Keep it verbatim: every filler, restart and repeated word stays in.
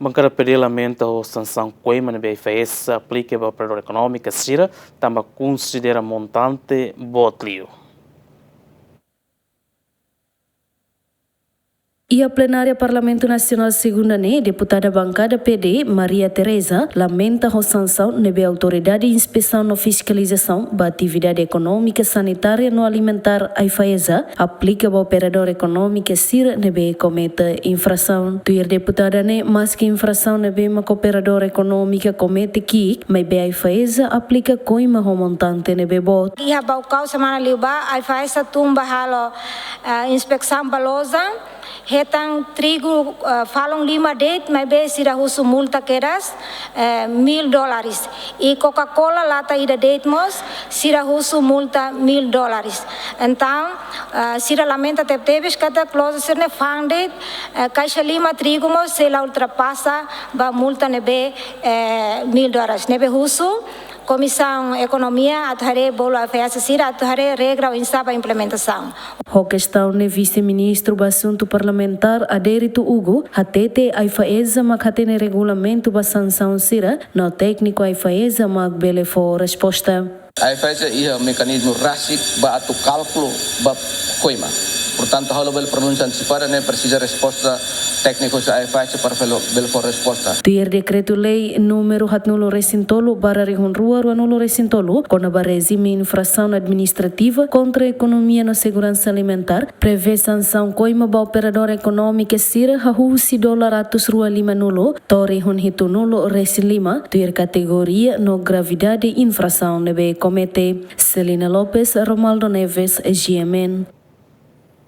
Bankada P D lamenta ho sansaun koima ne'ebé AIFAESA aplika ba operadór ekonómika sira, tanba konsidera montante boot liu. Iha plenária Parlamentu Nasionál segunda ne'e, deputada bankada P D, Maria Teresa, lamenta ho sansaun ne'ebé Autoridade Inspesaun no Fiskalizasaun ba Atividade Ekonómika, Sanitária no Alimentár, AIFAESA, aplika ba operadór ekonómika sira ne'ebé komete infrasaun. Tuir deputada ne'e, maski infrasaun ne'ebé mak operadór ekonómika komete ki'ik, maibé AIFAESA aplika koima ho montante ne'ebé boot. Iha Baucau semana liubá, AIFAESA tun ba halo, eh, inspesaun ba loja, hetan trigu, eh, falun lima de'it, maibé sira husu multa kedas, eh, mil dólares. I Coca-Cola lata ida de'it mós, sira husu multa mil dólares. Entaun, eh, sira lamenta tebetebes katak loja sira-ne'e fa'an de'it, eh, kaixa lima trigu mós sei la ultrapasa ba multa ne'ebé, eh, mil dólares. Ne'ebé husu Komisaun Ekonomia atu haree bolu AIFAESA sira atu haree regra oinsá ba implementasaun. Ho kestaun ne'e, Vise-Ministru ba Asuntu Parlamentár, Adérito Hugo, hatete AIFAESA mak hatene regulamentu ba sansaun sira, no tékniku AIFAESA mak bele fó resposta. AIFAESA iha mekanizmu rasik ba atu kálkulu ba koima. Portantu, ha'u labele pronunsia antesipada, ne'e presiza resposta tékniku husi AIFAESA para bele, bele fó resposta. Tuir Dekretu-Lei númeru haatnulu resin tolu barra rihun rua ruanulu resin tolu, kona-ba rejime infrasaun administrativa kontra ekonomia no seguransa alimentár, prevee sansaun koima ba operadór ekonómika sira hahú husi dólar atus rua limanulu to'o rihun hitunulu resin lima, tuir kategoria no gravidade infrasaun ne'ebé komete. Celina Lopes, Romaldo Neves, G M N.